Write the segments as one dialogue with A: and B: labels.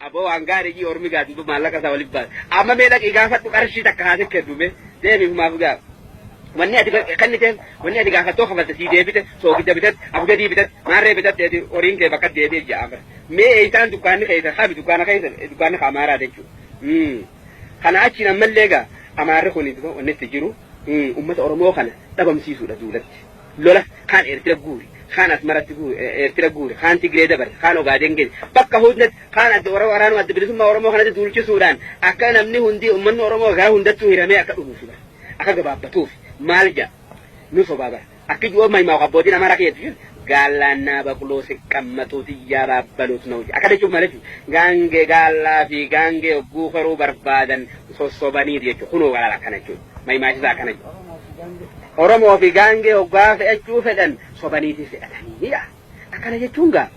A: Aboo waan gaarii jii ormi gaa duuba maallaqa isaa walitti baase. Amma mee dhaqii gaafadhu qarshii takka haa kennu mee deemi humaaf gaa. Wanni ati kenniteef wanni ati gaafattoo kafalte sii deebite soogidda bitatte abgadii bitatte maarree bitatte ati horiin kee bakka deebi'e ja'a bara. Mee eessaan dukkaanni keessa habi dukkaana keessa dukkaanni ka amaaraa jechuudha. Kana achiin ammallee gaa amaarri kun wanni itti jiru uummata Oromoo kana dhabamsiisuudha duulatti. Lola kaan Eertira guuri kaan Asmaratti guuri Eertira guuri kaan Tigree dabarse kaan Ogaadeen geesse bakka hundatti kaan adda waraanuma adda bilisummaa Oromoo kanatti duulchisuudhaan akka namni hundi uummanni Oromoo gara hundattuu hiramee akka dhumuuf bara akka gabaabbatuuf maal ja'a nu sobaa bara akki ji'oo maimaa abbootiin Amaaraa keessa jiru gaallaannaa baqloo siqqammatuu xiyyaa baabbaluut na'u akka jechuuf malee gaangee gaallaa fi gaangee hogguu horuu barbaadan sossobaniiti jechuudha kunoo galaala akkana jechuudha maimaasisaa akkana jechuudha. Oromoo fi gaangee hoggaa fe'achuu fedhan sobaniiti fe'atanii akkana jechuun gaa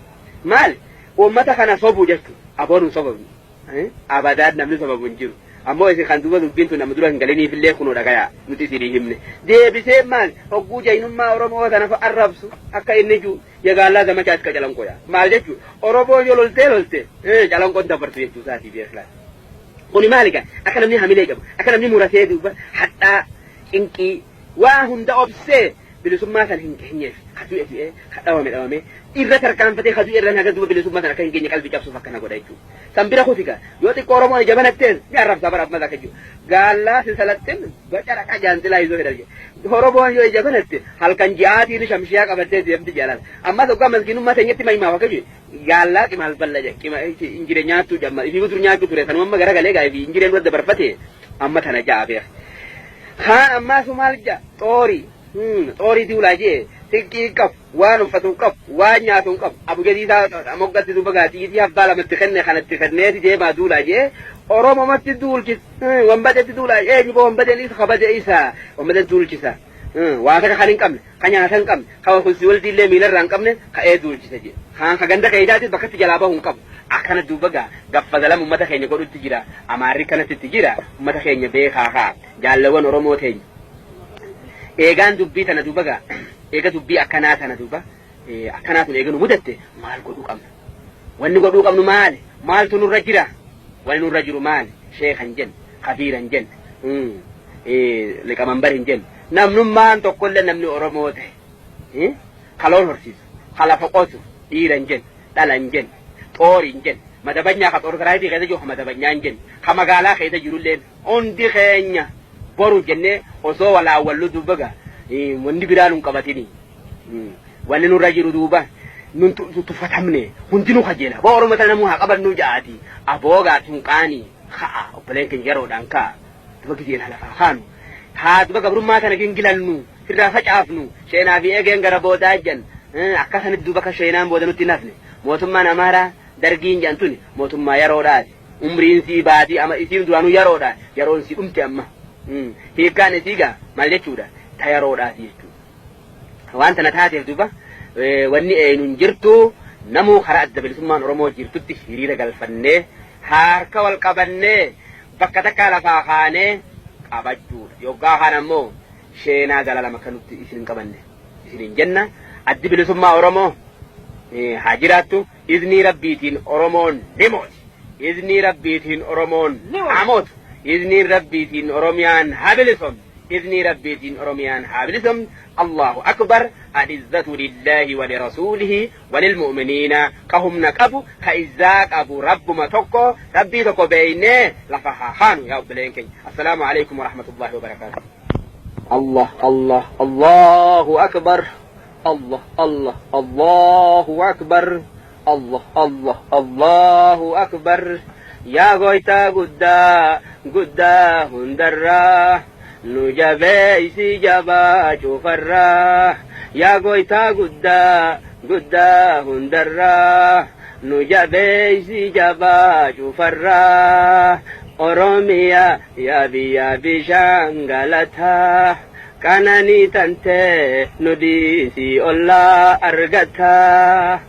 A: maal uummata kana sobu jechuudha aboon hin sobamne abadaan namni sobamu hin jiru ammoo isin kan duuba dubbiin tun nama dura hin galiniifillee kunoo dhagayaa nuti isinii himne deebisee maal hogguu jaynummaa Oromoo tana arrabsu akka inni jiru yagaallaa zamachaa iska calanqoo yaa maal jechuudha Oromoo yoo loltee lolte calanqoon dabartu jechuu isaatii beeklaa kuni maali gaa akka namni hamilee qabu akka namni muratee duuba hadhaa cinqii waa hunda obsee bilisummaa san hin geenyeef ka du'e du'ee ka dhawame dhawame irra tarkaanfatee ka du'e irra haga duuba bilisummaa san akka hin geenye qalbii cabsuuf akkana godha jechuudha. San bira kuti gaa yoo xiqqoo Oromoon ija banattees ni arrabsaa bara ammas akka jiru. Gaallaa si salattin baca jaanxilaa izoo fedhan jedhe. Oromoon yoo ija banatte halkan ji'aatiin shamshiyaa qabattee deemti jaalala. Ammas hoggaa maskiinummaa teenyatti mahimaaf akka jiru gaallaa qimaal balla jedhe qima injire nyaattuu jamma ifii dur nyaachuu ture sanuma amma garagalee gaa ifii injireen dura dabarfate amma tana ja'a beeka. Kaan ammaa sumaal ja'a xoorii xoorii duulaa jee xiqqii qabu waan uffatu qabu waan nyaatu qabu abu isaa moggatti duuba gaa xiitii abbaa lamatti kenne kanatti kenneeti deemaa duulaa jee Oromomatti duulchis wanbadetti duulaa eenyu boo wanbadeen isa kabade isa wanbadeen duulchisa waa takka kan hin qabne ka nyaata hin qabne ka kunsii waldiillee miilarraa hin qabne ka'ee duulchisa jee kaan ka ganda keeydaatis bakkatti jalaa bahu hin qabu akkana duuba gaa gaffadalam ummata keenya godhutti jira amaarri kanatti itti jira ummata keenya beekaa haa jaallawwan Oromoo teenya eegaan dubbii tana duuba gaa eega dubbii akkanaa tana duuba akkanaa tun eega nu mudatte maal godhuu qabna wanni godhuu qabnu maali maaltu nurra jira wanni nurra jiru maali sheekan jenne kabiiran jenne liqamanbar hin jenne namnummaan tokkollee namni Oromoo ta'e kaloon horsiisu ka lafa qotu dhiira hin jenne dhala hin jenne xoori hin jenne madabanyaa ka xoor saraayitii keessa jiru ka madabanyaa hin jenne ka magaalaa keessa jirullee hundi keenya boru jennee osoo walaawwallu duuba gaa wanni biraa nun qabatini wanni nurra jiru duuba nun tuffatamne hundinuu kajeela boo Oromoo tana namuu haa qabannu ja'aati aboogaa tunqaanii ka'a obboleen keenya yeroodhaan ka'a duba gizeen halafaa kaanu haa duba gabrummaa tana gingilannu irraa facaafnu sheenaa fi eegeen gara boodaa jan akka sanatti duuba akka sheenaan booda nutti hin hafne mootummaan Amaaraa dargiin jedhan tuni mootummaa yeroodhaati umriin sii baatii ama isiin duraanuu yeroodha yeroon sii dhumte amma hiikkaan isii gaa maal jechuudha ta yeroodhaati jechuudha waan tana taateef duuba wanni eenyuun jirtu namuu karaa adda bilisummaan Oromoo jirtutti hiriira galfannee harka wal qabannee bakka takkaa lafaa kaanee qabachuudha yoggaa kaan ammoo sheenaa zalalama akka nutti isin hin qabanne isin hin jenna addi bilisummaa Oromoo haa jiraattu iznii rabbiitiin Oromoon ni mooti iznii rabbiitiin Oromoon haa mootu izniin rabbiitiin Oromiyaan haa bilisomtu iznii rabbiitiin Oromiyaan haa bilisomtu الله أكبر العزة لله ولرسوله وللمؤمنين كهم نقبو كإزاك أبو رب ما تكو ربي تكو بينه لفها خانو يا أبلينكي السلام عليكم ورحمة الله وبركاته الله الله الله أكبر الله الله الله أكبر الله الله الله أكبر يا غويتا قدا قدا هندرا نجابيسي جابا شوفرا يا غويتا قدا قدا هندرا نجابيسي جابا شوفرا أوروميا يا بيا بشانغالتا kananii tante nu dhiisii ollaa argata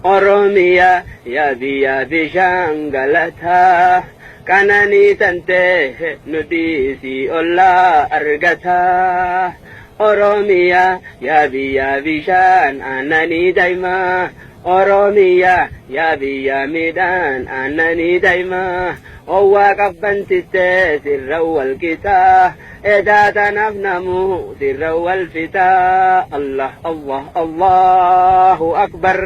A: Oromiyaa yaa biyya bishaan galataa kananii tante nu dhiisii ollaa argata Oromiyaa yaa biyya bishaan aannanii daa'imaa. Oromiyaa yaa biyya midhaan aannanii daa'imaa owwaa qabbantittee sirra wal qixaa edaa tanaaf namuu sirra wal fixaa. Allah Allah Allahu akbar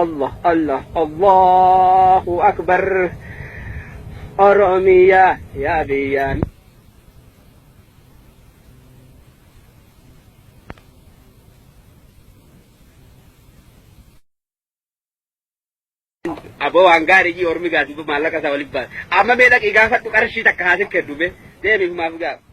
A: Allah Allah Allahu akbar. Oromiyaa yaa biyya. Aboo waan gaarii jii ormi gaasi maallaqa isaa waliin baase. Amma mee dhaqii gaafadhu qarshii takka haa siif kennu mee deemi humaaf gaaf.